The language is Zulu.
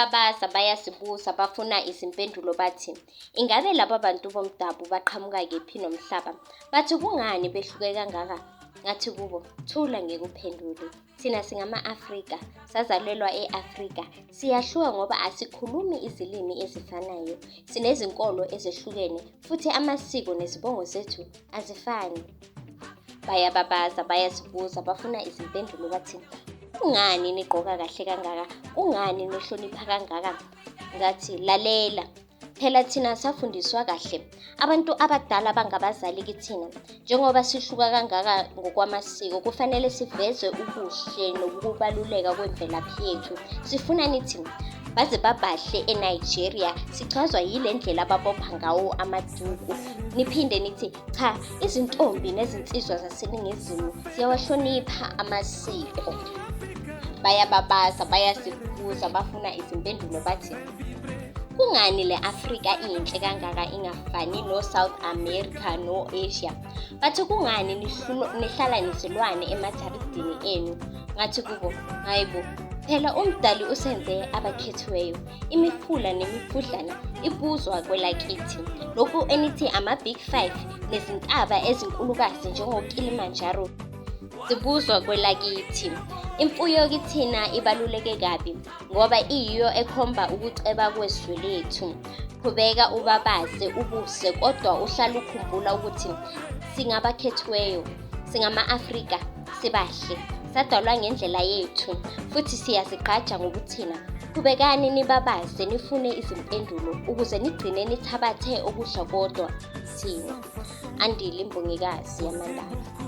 Bayababaza bayasibuza bafuna izimpendulo bathi, ingabe laba bantu bomdabu baqhamuka kephi nomhlaba? Bathi kungani behluke kangaka? Ngathi kubo, thula ngikuphendule. Thina singama-Afrika, sazalelwa e-Afrika. Siyahluka ngoba asikhulumi izilimi ezifanayo. Sinezinkolo ezehlukene futhi amasiko nezibongo zethu azifani. Bayababaza, bayasibuza, bafuna izimpendulo bathi, kungani nigqoka kahle kangaka? Kungani nihlonipha kangaka? Ngathi, lalela. Phela thina safundiswa kahle. Abantu abadala bangabazali kithina. Njengoba sihluka kangaka ngokwamasiko, kufanele siveze ubuhle nokubaluleka kwemvelaphi yethu. Sifuna nithi baze babahle eNigeria, sichazwa yile ndlela ababopha ngawo amaduku. Niphinde nithi cha, izintombi nezinsizwa zaseNingizimu ziyawahlonipha amasiko. Bayababaza, bayasibuza, bafuna izimpendulo bathi kungani le Afrika inhle kangaka ingafani no-South America no-Asia? Bathi kungani nihlala nezilwane emajaridini enu? Ngathi kubo, hayi bo, phela umdali usenze abakhethiweyo. Imifula nemifudlana ibuzwa kwelakithi. Lokhu enithi ama-Big Five nezintaba ezinkulukazi njengoKilimanjaro zibuzwa kwelakithi. Imfuyo kithina ibaluleke kabi ngoba iyiyo ekhomba ukuceba kwezwe lethu. Qhubeka ubabaze ubuse kodwa uhlale ukhumbula ukuthi singabakhethiweyo, singama-Afrika, sibahle, sadalwa ngendlela yethu futhi siyazigqaja ngobuthina. Qhubekani nibabaze nifune izimpendulo ukuze nigcine nithabathe okudla kodwa thina. Andile Mbongikazi yaMandaba.